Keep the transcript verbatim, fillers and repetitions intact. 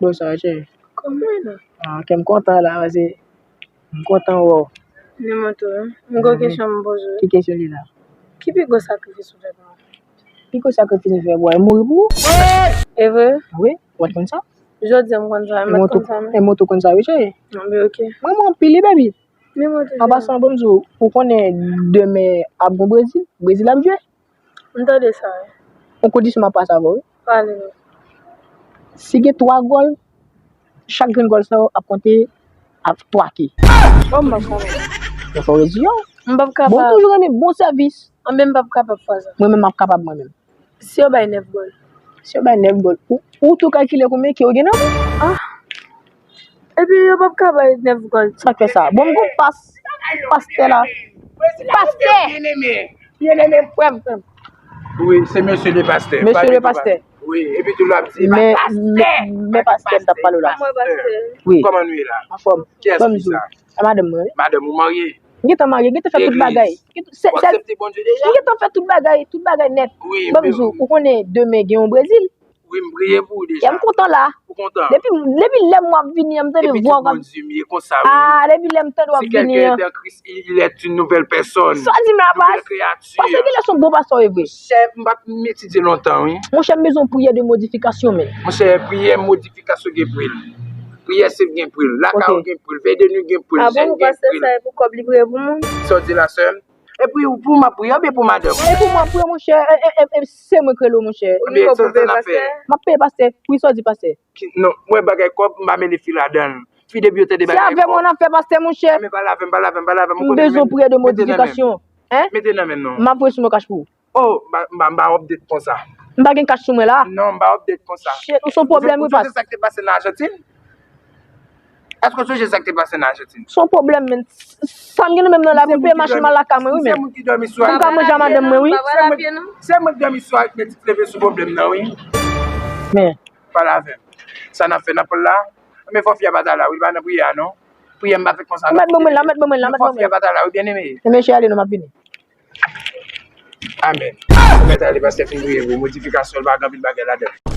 Bonswa, cheri. Kòman w ye la? Ah, kè m kontan la, paske m kontan wè w. Ni mwen tou, wi. M gon kesyon m poze w. Ki kesyon li la? Ki pi gwo sakrifis ou fè pou mwen? Pi gwo sakrifis m fè pou w, mouri pou ou. E vre? Wi, ou pa t konn sa? Jodi a m konn sa, m pa t konn sa, non. E moto konn sa, wi, cheri. Anben, ok. Mwen, mwen anpil, wi, baby. Ni mwen tou, cheri. An pasan, bon, m di w, ou konnen demen ap gen Brezil? Brezil ap jwe. M tande sa, wi. Yon kondisyon m ap pase avè w, wi. Pale non. Si gen twa gòl, chak grenn gòl sa yo ap konte ak twa ke. Bon, m p ap kapab. Mwen fè w rezilyan. M p ap kapab. Bon, toujou renmen bon sèvis. Anben, m p ap kapab fè sa. Mwen menm, m ap kapab mwen menm. Si yo bay nèf gòl. Si yo bay nèf gòl. Ou, ou tou kalkile konbyen ke yo gen nan men? Ah. Epi yo p ap ka bay nèf gòl. Sa k fè sa? Bon, m gon pas, pastè la. Pastè! Byeneme, frè m, frè m. Wi, se mesye le pastè. Mesye le pastè. Wi, epi tou l ap di, men, pastè, men, men pastè, m t ap pale w la. Mwen pastè. Wi. Kòman nou ye la? Anfòm. Kiyès ki sa? A madanm mwen, wi. Madanm ou marye? M gentan marye, m gentan fè tout bagay. Legliz. Ou aksepte Bondye deja? M gentan fè tout bagay, tout bagay nèt. Wi, m di w, ou konnen demen gen yon Brezil. Wi, m priye pou ou deja. M kontan la. Ou kontan? Depi, depi lè m w ap vini an, m tande vwa w ap. Epi tout moun di m ye konsa, wi. Ah, depi lè m tande w ap vini an. Si quelqu'un est en Christ, il est une nouvelle personne. Sa w di m la, pas. Nouvelle créature. Paske gen lè se yon bon pastè w ye vre. Monchè, m pa t etidye lontan, wi. Monchè, m bezwen yon priyè de modifikasyon, men. Monchè, priyè modifikasyon gen pri l. Priyè se gen pri l. Lakay ou gen pri l. Vèy de nwi gen pri l. Jèn gen pri l. Ah bon, pastè sa e pou kòb li priye pou moun? Sa w di la, sè m? E pou, pou m ap priye oubyen pou madanm ou? E pou mwen ap priye, monchè. E, e, e, e, se mwen k rele w, monchè. Ebyen, sa, sa n ap fè? M ap peye pastè. Wi, sa w di, pastè? Ki, non, mwen bagay kòb, m pa mele fi ladan l. Fi depi yo tande bagay kòb. Se avè mwen w ap fè, pastè, monchè. Ebyen, pa lave m, pa lave m, pa lave m. M bezwen priyè de modifikasyon. Hein? Mete nan men m non. M ap voye sou mwen kach pou ou. Oh, m pa, m pa, m pa update konsa. M pa gen kach sou mwen la. Non, m pa update konsa. Shit, ou se yon pwoblèm, wi, pas. Ou sonje sa k te pase nan Ajantin? Èske w sonje sa k te pase nan Ajantin? Se yon pwoblèm, men. Sa m gen nan men m nan la, pou m peye machin m al lakay mwen, wi, men. M se moun ki dòmi sou a. M ka manje a madanm mwen, wi. Se mwen ki dòmi sou a, men ti leve sou pwoblèm nan, wi. Men. Pale avè m. Sa n ap fè nan pòl la? Men fò fi a pa ta la, wi, li pa nan priyè a, non. Priyè m pa fèt konsa, non. Mèt ban mwen la, mèt ban mwen la, mèt ban mwen. Fò fi a pa ta la, wi, byeneme. Men mesye ale, non, m ap vini. Amèn. Ou mèt ale, pastè fin priye pou ou. Modifikasyon, li pa gen anpil bagay ladan l.